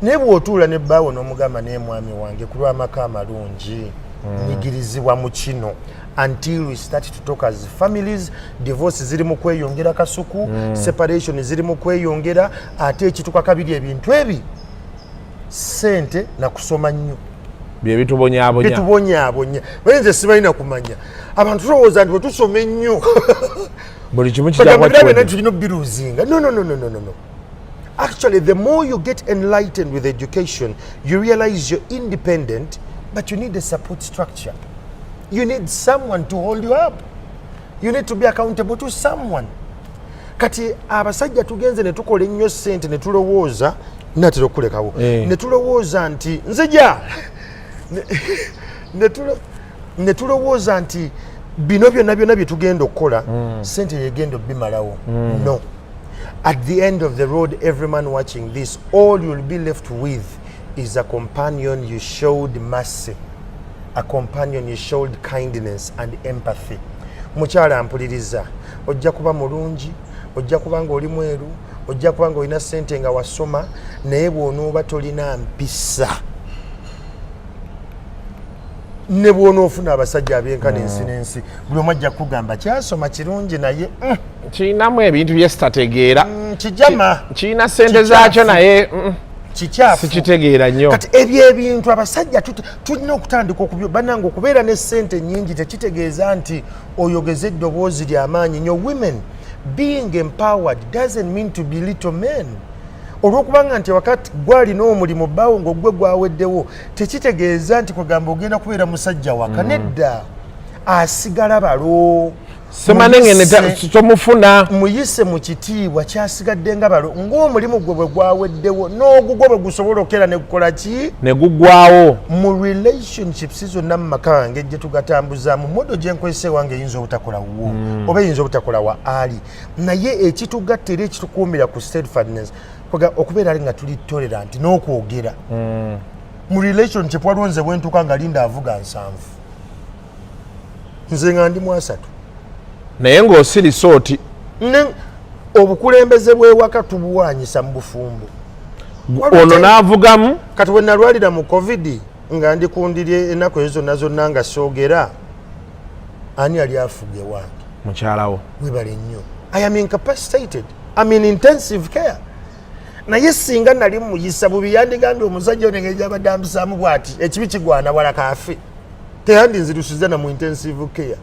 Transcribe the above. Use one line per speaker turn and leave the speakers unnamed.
Naye bw'otuula ne bbaawo n'omugamba, "Naye mwami wange, ku lw'amaka amalungi, nyigirizibwa mu kino," until we start to talk as families. Divorce ziri mu kweyongera kasuku, separation ziri mu kweyongera. Ate ekituka kabiri, ebintu ebi sente nakusoma nnyo
bye bitubonyaabonya.
Bitubonyaabonya. Naye nze sibalina kumanya, abantu tulowooza nti bwe tusoma ennyo
buli kimu
bagamba
kijja
birabye naye tulina obiruzinga. No, no, no, no, no, no, no. Actually, the more you get enlightened with education, you realize you're independent, but you need a support structure. You need someone to hold you up. You need to be accountable to someone. Kati abasajja tugenze ne tukola ennyo sente ne tulowooza, natera okulekawo, ne tulowooza nti nzija ne tulowooza nti bino byonna byonna bye tugenda okukola, sente yegenda obimalawo. No, at the end of the road, every man watching this, all you'll be left with is a companion you showed mercy, a companion you showed kindness and empathy. Mukyala mpuliriza, ojja kuba mulungi, ojja kuba nga oli mweru, ojja kuba nga olina sente, nga wasoma, naye bw'onooba tolina mpisa, ne bw'onoofuna abasajja abenkana ensi n'ensi, buli omu ajja kugamba kyasoma kirungi, naye
Kirinamu ebintu byesitategeera.
Kijama.
Kirina sente zaakyo, naye
kikyafu.
Sikitegeera nnyo.
Kati ebyo ebintu abasajja tulina okutandika okubyo. Bannange, okubeera ne sente nyingi tekitegeeza nti oyogeze eddoboozi lyamaanyi nnyo. Women, being empowered doesn't mean to be little men. Olwokubanga nti wakati gwalina omulimu bbaawo ng'ogwe gwaweddewo, tekitegeeza nti kwegamba ogenda kubeera musajja waka. Nedda, asigala balo.
Semanengene. Tomufuna.
Muyise mu kitiibwa kyasigadde nga balo, ng'omulimu gwe bwe gwaweddewo, n'ogugwo bwe gusobola okera ne gukola ki?
Ne guggwawo.
Mu relationships zonna mu maka gange gye tugatambuzaamu, model gye nkozesa ewange eyinza obutakola wuwo oba eyinza obutakola wa ali, naye ekitugatta era ekitukuumira ku steadfastness, okubeera ali nga tuli tolerant n'okwogera mu relationship. Waliwo nze bwentuuka nga Linda avuga 70, nze nga ndi mu 30.
Naye ng'osirisa oti.
Obukulembeze bw'ewaka tubuwanyisa mu bufumbo.
Ono n'avugamu.
Kati bwe nalwalira mu COVID nga ndi kundiri ennaku ezo zonna zonna nga soogera, ani yali afuga ewange?
Mukyalawo.
Webale nnyo. I am incapacitated, I'm in intensive care, naye singa nali muyisa bubi, yandigambye omusajja ono engeri gyabadde ampisaamu bwati, ekibi kigwana wala kaafe, teyandinzirusiza na mu intensive care.